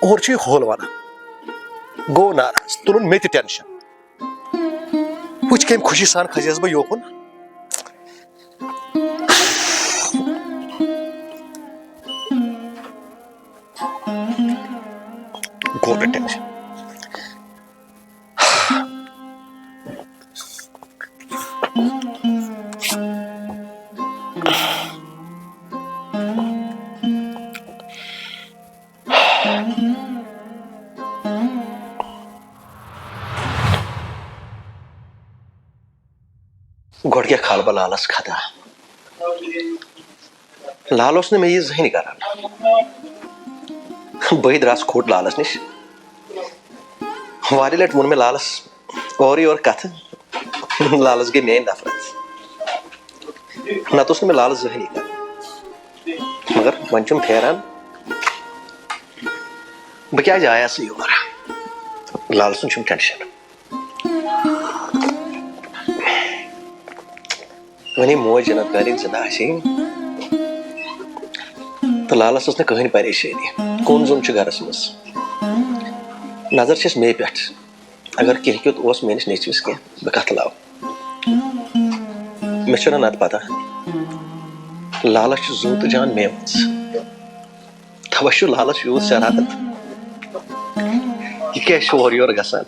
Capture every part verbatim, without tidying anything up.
ہورٕ چھُ یہِ ہول وَنان۔ گوٚو ناراض، تُلُن مےٚ تہِ ٹینشن۔ وٕچھ کَمہِ خوشی سان کھسیس بہٕ یوکُن۔ گوٚو مےٚ ٹینشن۔ گۄڈٕ کیٛاہ کھالہٕ بہٕ لالس خطا؟ لال اوس نہٕ مےٚ یہِ زٕہٕنۍ کران۔ بٕے درٛاس کھوٚٹ لالس نِش۔ واریاہ لٹہِ ووٚن مےٚ لالس اورٕ یورٕ کتھٕ۔ لالس گٔے میٲنۍ نفرت۔ نتہٕ اوس نہٕ مےٚ لالس زٕہٕنۍ کران۔ مگر وۄنۍ چھُم پھیران، بہٕ کیٛازِ آیاسہٕ یور؟ لال سُنٛد چھُم ٹینشن۔ وۄنۍ موج جنت کالِنۍ زندہ آسہِ ہے، تہٕ لالس ٲس نہٕ کٕہٕنۍ پریشٲنی۔ کُن زوٚن چھُ گرس منٛز۔ نظر چھس مے پٮ۪ٹھ۔ اگر کینٛہہ کیُتھ اوس میٲنِس نیٚچوِس کینٛہہ، بہٕ کتھ لاو؟ مےٚ چھُنہٕ نتہٕ پتہ۔ لالس چھُ زُو تہٕ جان میوَس۔ توے چھُ لالس یوٗت شرارت۔ یہِ کیٛازِ چھُ اورٕ یورٕ گژھان؟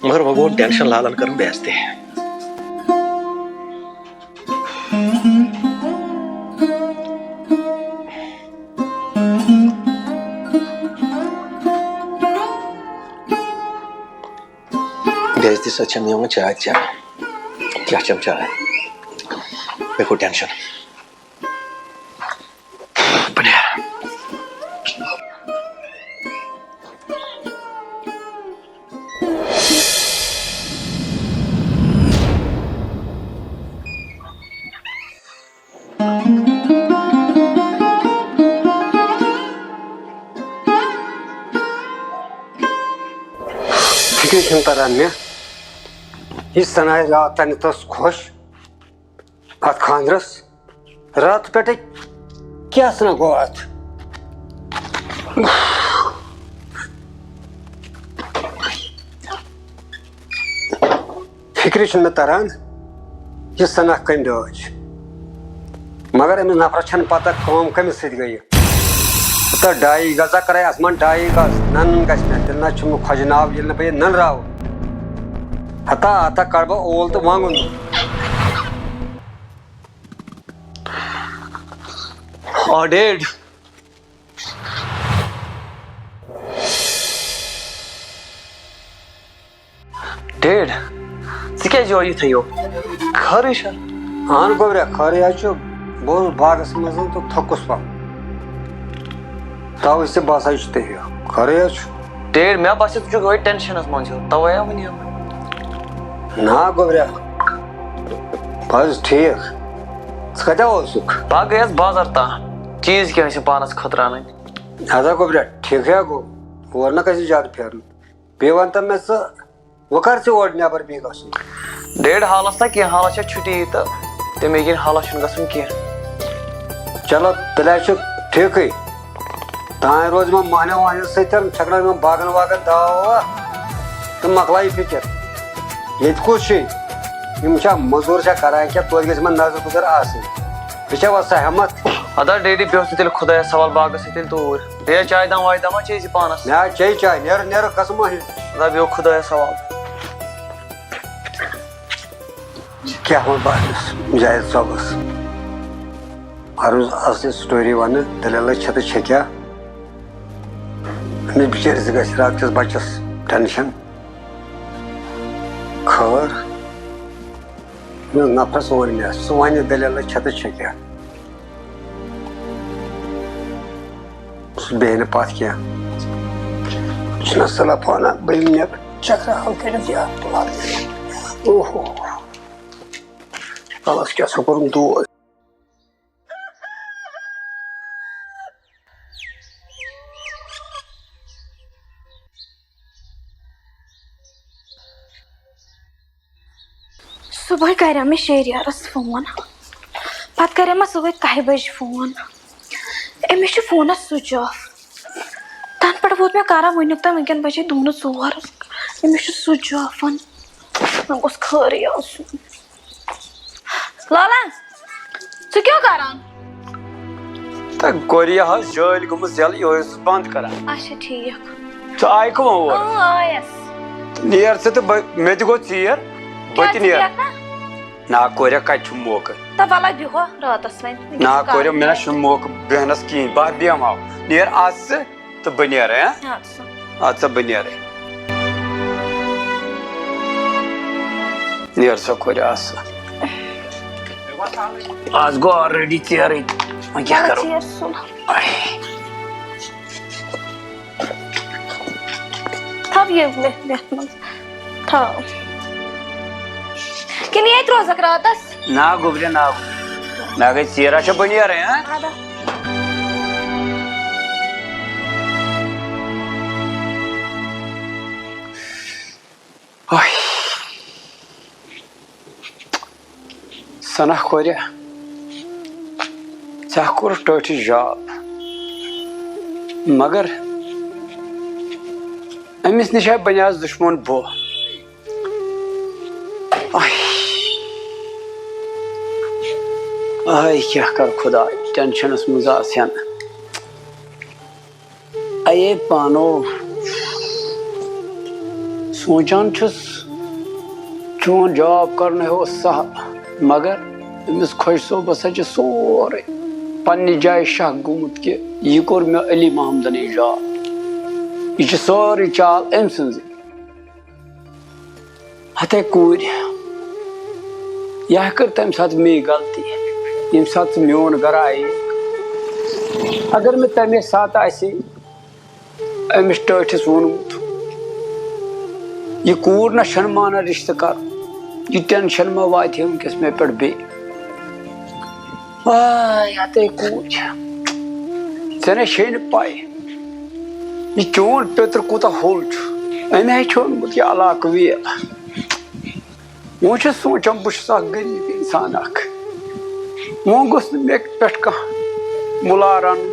مگر وۄنۍ گوٚو ٹینشن، لالن کٔرٕم بے عزتی۔ بے عزتی سۭتۍ چھَم یِوان چاے چٮ۪نہٕ۔ کیٛاہ چٮ۪م چاے؟ مےٚ گوٚو ٹینشن۔ بہٕ نیرٕ۔ فکرِ چھَنہٕ تران مےٚ، یہِ سنا راتھ تانٮ۪تھ ٲس خۄش اَتھ خانٛدرَس۔ راتہٕ پٮ۪ٹھَے کیٛاہ سنا گوٚو اَتھ؟ فِکرِ چھُنہٕ مےٚ تران، یہِ سنا کٔمۍ ڈٲج۔ مگر أمِس نفرَس چھَنہٕ پتہ کٲم کٔمِس سۭتۍ گٔیہِ۔ تہٕ ڈایی گز ہا کرے آسمان ڈایی گز، نن گژھِ مےٚ، تیٚلہِ نہ چھُم نہٕ خۄجہِ ناو، ییٚلہِ نہٕ بہٕ یہِ نٔنراوٕ۔ ہتا، ہتا کڑٕ بہٕ اول تہٕ وانگُن۔ آ، ڈیڈ۔ ڈیڈ، ژٕ کیٛازِ یور یِتھَے یو؟ خٲرٕے چھا؟ اہن گوٚبریا، خٲرٕے حظ چھُ۔ بہٕ اوسُس باغس منٛز تہٕ تھوٚکُس پَہم۔ توے ژےٚ باسان چھُ تُہۍ یو۔ خٲرٕے حظ چھُ۔ ڈیڈ، مےٚ باسیو ژٕ چھُکھ یِہوٚے ٹٮ۪نشَنَس منٛز ہیوٗ، توے آو وۄنۍ یور۔ نہ گوٚبریا، بہٕ حظ ٹھیٖک۔ ژٕ کَتہِ اوسُکھ؟ بہٕ گٔیَس بازر تام، چیٖز کینٛہہ ٲسِم پانَس خٲطرٕ اَنٕنۍ۔ اَدٕ ہا گوٚبریا، ٹھیٖکھٕے ہا گوٚو، اور نہ گژھِ زیادٕ پھیرُن۔ بیٚیہِ وَن تہٕ مےٚ ژٕ، وۄنۍ کر ژےٚ اورٕ نٮ۪بر بیٚیہِ گژھُن؟ ڈیڈ، حالس نا کینٛہہ، حالس چھےٚ چھُٹی تہٕ تَمے کِنۍ حالس چھُنہٕ گژھُن کینٛہہ۔ چلو، تیٚلہِ حظ چھُ ٹھیٖکٕے۔ تانۍ روزِ یِمن مۄہنٮ۪ن وۄہنٮ۪ن سۭتۍ، چھکراو یِمن باغن واغن دوا ووا تہٕ مۄکلاو یہِ فِکر۔ ییٚتہِ کُس چھُے؟ یِم چھا مٔزوٗر چھا کران کینٛہہ؟ توتہِ گژھِ یِمن نظر گُزر آسٕنۍ۔ ژےٚ چھےٚ وۄنۍ سۄ ہٮ۪متھ؟ ادا ڈیڈی، بیٚہہ ژٕ تیٚلہِ خۄدایس حوالہٕ، باغس سۭتۍ تیٚلہِ توٗرۍ۔ بیٚیہِ چاے دام واے دام ما چیٚیہِ زِ پانس؟ مےٚ حظ چیٚیہِ چاے، نیرٕ نیرٕ قسم مٲہِر۔ ادا بیٚہہ خۄدایس حوالہٕ۔ کیٛاہ وَنہٕ بہٕ أمِس جاوید صٲبَس؟ عرض اَصلی story وَنہٕ، دٔلیٖلَے چھےٚ تہٕ چھےٚ کیٛاہ؟ أمِس بِچٲرِس گژھِ راتہٕ کِس بَچَس tension۔ خٲر، أمِس نفرَس ووٚن مےٚ، سُہ وَنہِ دٔلیٖلَے چھےٚ تہٕ چھےٚ کیٛاہ؟ سُہ بیٚہہِ نہٕ پَتھ کینٛہہ۔ چھُنہ صلح پانہ، بہٕ یِمہٕ نٮ۪بر چکرا ہاو کٔرِتھ یہِ۔ اوہو۔ کَلَس کیٛاہ سا کوٚرُم دود۔ صُبحٲے کَریو مےٚ شہریارَس فون، پَتہٕ کَریو مےٚ صُبحٲے کَہہِ بَجہِ فون۔ أمِس چھُ فونَس switch off۔ تَنہٕ پٮ۪ٹھ ووت مےٚ کران وٕنیُک تام، وٕنکٮ۪ن بجے دُہنہٕ ژور۔ أمِس چھُ سُہ جافن، وۄنۍ گوٚژھ خٲرٕے آسُن۔ لالا، ژٕ کیٛاہ کران؟ تہٕ گۄڈٕ یہِ حظ جٲلۍ گٔمٕژ یَلہٕ، یِہوٚے اوسُس بنٛد کران۔ اچھا، ٹھیٖک۔ ژٕ آیہِ کٕم اور؟ اۭں، آیس۔ نیر ژٕ تہٕ بہٕ، مےٚ تہِ گوٚو ژیر، بہٕ کیٛاہ تہِ ژٕ نیرٕ۔ بیٚہکھ نا؟ نا، کوریا، کتہِ چھُم موقعہٕ؟ تہٕ وَلہٕ بیٚہو راتس وۄنۍ۔ نا، کوریا، مےٚ نا چھُنہٕ موقعہٕ بیٚہنس کِہیٖنۍ۔ بہٕ بیٚہمہٕ ہاو۔ نیر از ژٕ تہٕ بہٕ نیرے، ہاں؟ اَدٕ سا۔ اَدٕ سا، بہٕ نیرے۔ نیر سا، کوریا، از سا۔ از گوٚو already ژیرٕے۔ وۄنۍ کیٛاہ وَلہٕ کرو؟ ژیر سُلہٕ۔ آے۔ تھاو یہِ مےٚ، یَتھ منٛز۔ تھاو۔ کِنہٕ ییٚتہِ روزَکھ راتَس؟ نا گوٚبرِ، نا گوٚبرِ۔ مےٚ گٔے ژیٖر، اچھا، بہٕ نیرَے، ہاں؟ اَدٕ۔ آے۔ ثنا کورِ، ژےٚ کوٚر ٹٲٹھِس جاب، مگر أمِس نِش ہے بَنیٛاس دُشمَن بہٕ۔ آے، آے، کیٛاہ کَرٕ خۄداے، ٹٮ۪نشَنَس منٛز آسہٕ ہن۔ اے پانو، سونٛچان چھُس، چون جاب کرُن ہے اوس سہل، مگر أمِس خۄش صٲبَس ہا چھُ سورُے پننہِ جایہِ شک گوٚمُت کہِ یہِ کوٚر مےٚ علی محمدَن یہِ جاب۔ یہِ چھِ سٲرٕے چال أمۍ سٕنٛزٕے۔ ہتے کوٗرِ، یہِ ہا کٔر تَمہِ ساتہٕ مے غلطی، ییٚمہِ ساتہٕ ژٕ میون گرٕ آیے۔ اگر مےٚ تَمے ساتہٕ آسہِ أمِس ٹٲٹھِس ووٚنمُت، یہِ کوٗر نہ چھَنہٕ مانان رِشتہٕ کَرُن، یہِ ٹٮ۪نشَن مہ واتہِ ہے وٕنکٮ۪س مےٚ پٮ۪ٹھ بیٚیہِ۔ آے، ہتے کوٗر، ژےٚ نے چھے نہٕ پَے، یہِ چون پیٚتٕر کوٗتاہ ہوٚل چھُ۔ أمۍ ہے چھُ اوٚنمُت یہِ علاقہٕ ویل۔ وۄنۍ چھُس سونٛچان، بہٕ چھُس اکھ غریٖب اِنسان اکھ، وۄنۍ گوٚژھ نہٕ مےٚ پٮ۪ٹھ کانٛہہ مُلار اَنُن،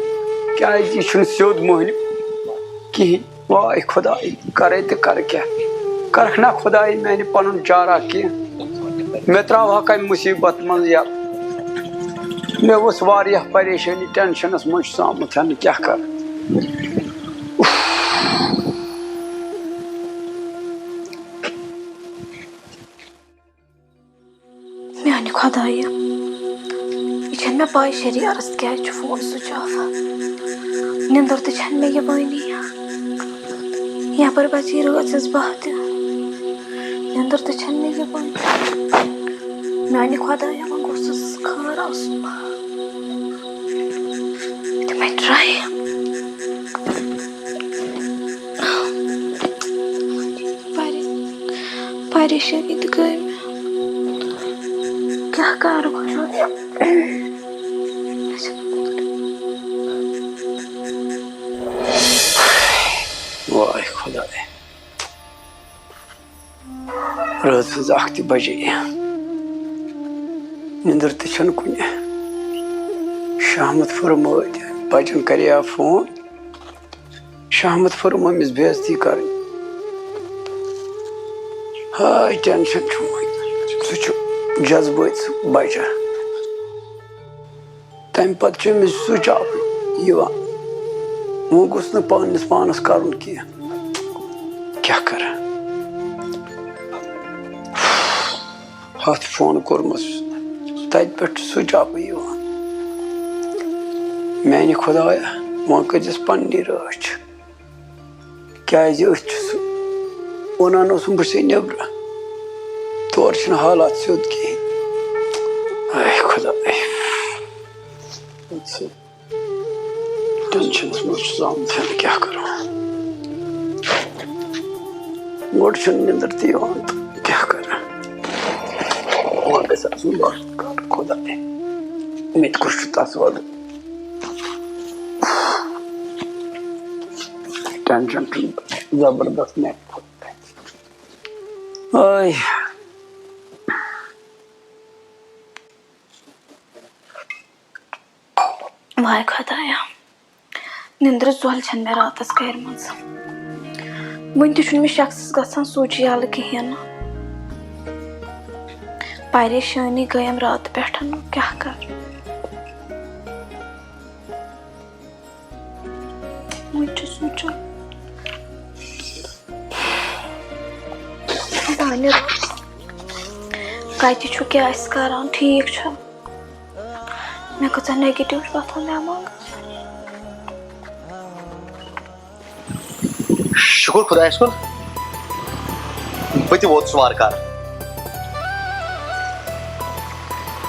کیٛازِ یہِ چھُنہٕ سیوٚد مٔہنیوٗ کِہیٖنۍ۔ واے خۄداے، کَرَے تہٕ کَرٕ کیٛاہ؟ کَرَکھ نا خۄداے میٛانہِ پَنُن چارہ کینٛہہ؟ مےٚ ترٛاوہَکھ اَمہِ مُصیٖبت منٛز یَلہٕ۔ مےٚ اوس واریاہ پریشٲنی، ٹٮ۪نشَنَس منٛز چھُس آمُت ہٮ۪نہٕ، کیٛاہ کَرٕ؟ میانہِ خۄدایہِ، یہِ چھَنہٕ مےٚ پَے شریارَس کیٛازِ چھُ فون سُچ آف۔ نِندٕر تہِ چھَنہٕ مےٚ یِوٲنی۔ یَپٲرۍ بَچی رٲژ ٲس بہہ تہِ۔ نِندٕر تہِ چھَنہٕ مےٚ یِوٲنی۔ میانہِ خۄدایہِ، وۄنۍ گوٚژھُس خٲر آسُن۔ تِمَے ٹرٛاے۔ پرے-، پریشٲنی تہِ گٔے مےٚ۔ کیٛاہ کَرٕ خۄدایا؟ واے خۄدایا۔ رٲژ ہٕنٛز اَکھ تہِ بجے۔ نِندٕر تہِ چھَنہٕ کُنہِ۔ شہمت فرمٲوۍ۔ بچن کریو فون۔ شہمت فرمٲومٕژ بے عزتی کرٕنۍ۔ ہاے ٹینشن چھُم وۄنۍ۔ سُہ چھُ جذبٲتۍ سُہ بچہ۔ تَمہِ پَتہٕ چھُ أمِس سُچ آف یِوان۔ وۄنۍ گوٚژھ نہٕ پنٛنِس پانَس کَرُن کینٛہہ۔ کیٛاہ کَرٕ؟ ہَتھ فون کوٚرمَس، تَتہِ پٮ۪ٹھ چھُ سُچ آفٕے یِوان۔ میٛانہِ خۄدایا، وۄنۍ کٔرۍزٮ۪س پنٛنی رٲچھ۔ کیٛازِ أتھۍ چھُ سُہ وَنان اوسُم بہٕ چھُسے نیٚبرٕ، تورٕ چھِنہٕ حالات سیوٚد کِہیٖنۍ۔ اے خۄداے، ٹینشنس منٛز چھُس آمُت ہٮ۪نہٕ، کیٛاہ کَرو؟ گۄڈٕ چھُنہٕ نِندٕر تہِ یِوان تہٕ کیٛاہ کَرٕ؟ وۄنۍ گژھِ آسُن بَس خۄداے، مےٚ تہِ کُس چھُ تَس وَدُن؟ ٹینشن چھُ زبردست مےٚ۔ آے۔ واے خۄدایا، نِندرٕ زۄل چھَنہٕ مےٚ راتَس گَرِ منٛز۔ وٕنہِ تہِ چھُنہٕ مےٚ شخصَس گژھان سُچ یَلہٕ کِہیٖنۍ نہٕ۔ پریشٲنی گٔیم راتہٕ پٮ۪ٹھ، کیٛاہ کَرٕ؟ وٕنہِ چھُ سونٛچان۔ دانہِ رۄس کَتہِ چھُ، کیٛاہ آسہِ کَران، ٹھیٖک چھُ؟ مےٚ کۭژاہ negative چھِ وۄتھان دٮ۪ماغَس۔ شُکُر خۄدایَس کُن، بہٕ تہِ ووتُس وارٕ کارٕ۔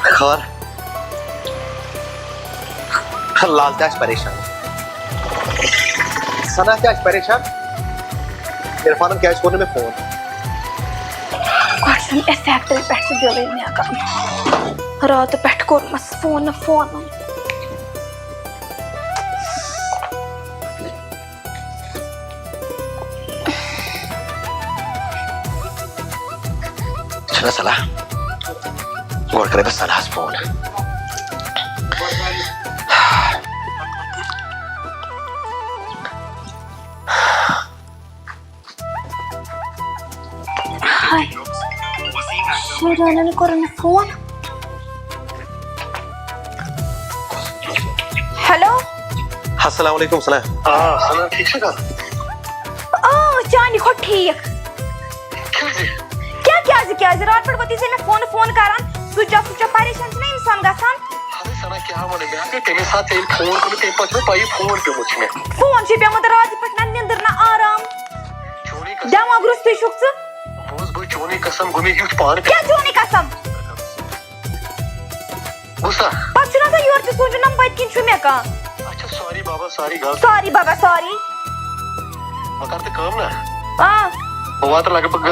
خٲر، لال تہِ آسہِ پریشان، ثنا تہِ آسہِ پریشان۔ عرفانن کیٛازِ کوٚر نہٕ مےٚ فون؟ گۄڈٕ چھُنہٕ effect پٮ۪ٹھ تہِ دِلٕے مےٚ کران۔ راتہٕ پٮ۪ٹھ کوٚرمَس فون نہٕ فون۔ چھُنہ صلاح، گۄڈٕ کرے بہٕ صلاحس فون۔ ہاے، شُرٮ۪ن کوٚر مےٚ فون۔ ہیلو۔ السلام علیکم سلام۔ آ، سلام، ٹھیٖک چھکھا؟ آ، چانہِ کھۄتہٕ ٹھیٖک۔ کیٛازِ؟ کیٛاہ کیٛازِ، کیٛازِ؟ راتہٕ پٮ۪ٹھ وٲتی ژےٚ مےٚ فون، فون کران، سُچ آف، سُچ آف، پریشان چھُنہ اِنسان گژھان۔ اَدٕ سنا کیٛاہ وَنہٕ، مےٚ ہا گٔے تَمے ساتہٕ ژےٚ ییٚلہِ فون کوٚرمُت، تَمہِ پَتہٕ چھُ مےٚ پَیی فون پیوٚمُت چھُ مےٚ۔ فون چھُے پیوٚمُت راتہٕ پٮ۪ٹھ، نہ نِندٕر نہ آرام۔ چونُے قسم۔ دٮ۪ماغ روٚستُے چھُکھ ژٕ۔ بوز بہٕ، چونُے قسم گوٚو مےٚ یُتھ پانہٕ۔ کیٛاہ چونُے قسم؟ گوٚو سا؟ پَتہٕ چھُنہ آسان یورٕ تہِ سونٛچُن، نہ پٔتۍ کِنۍ چھُ مےٚ کانٛہہ۔ اچھا، sorry بابا، sorry، غلط۔ Sorry بابا، sorry۔ وۄنۍ کر ژٕ کٲم نا۔ آ۔ بہٕ واتہٕ لگ بگ،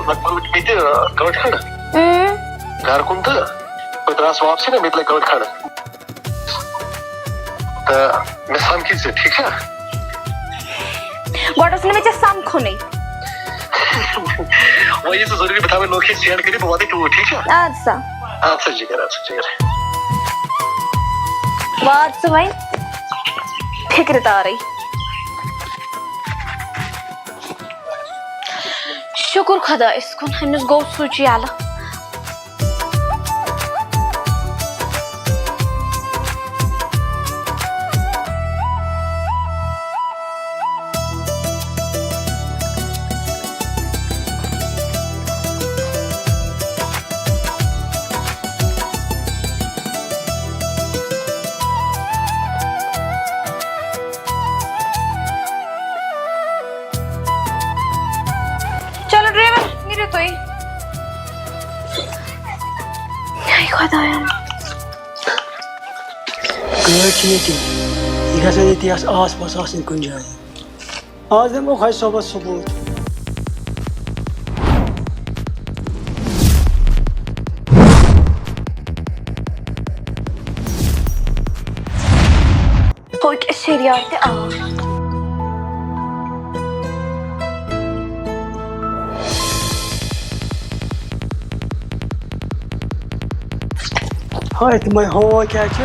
لگ بگ وٕچھ مےٚ تہِ گٲنٛٹہٕ کھنٛڈ۔ اۭں۔ گرٕ کُن تہٕ بہٕ درٛاس واپسٕے نا، مےٚ تہِ لگہِ گٲنٛٹہٕ کھنٛڈ۔ تہٕ مےٚ سمکھی ژٕ، ٹھیٖک چھا؟ گۄڈٕ اوس نہٕ مےٚ ژےٚ سمکھُنٕے۔ وۄنۍ یہِ ژٕ ضروٗری، بہٕ تھاوٕ location send کٔرِتھ، بہٕ واتَے توٗرۍ، ٹھیٖک چھا؟ اَدٕ سا۔ اَدٕ سا جِگر، اَدٕ سا جِگر۔ وات ژٕ وۄنۍ فِکرِ تارٕے۔ شُکُر خۄدایَس کُن، أمِس گوٚو سُچ یَلہٕ۔ چلو ڈرایور، نیٖرِو تُہۍ۔ ہاے خۄدایا۔ گٲڑۍ چھِ ییٚتی۔ یہِ گژھِ ییٚتی آس-، آس پاس آسٕنۍ کُنہِ جایہِ۔ آز دِمو خۄش صٲبَس ثبوٗت۔ پھوٚکہِ شیٚریار تہِ آو۔ ہاے تِمے ہو کیٛاہ چھِ؟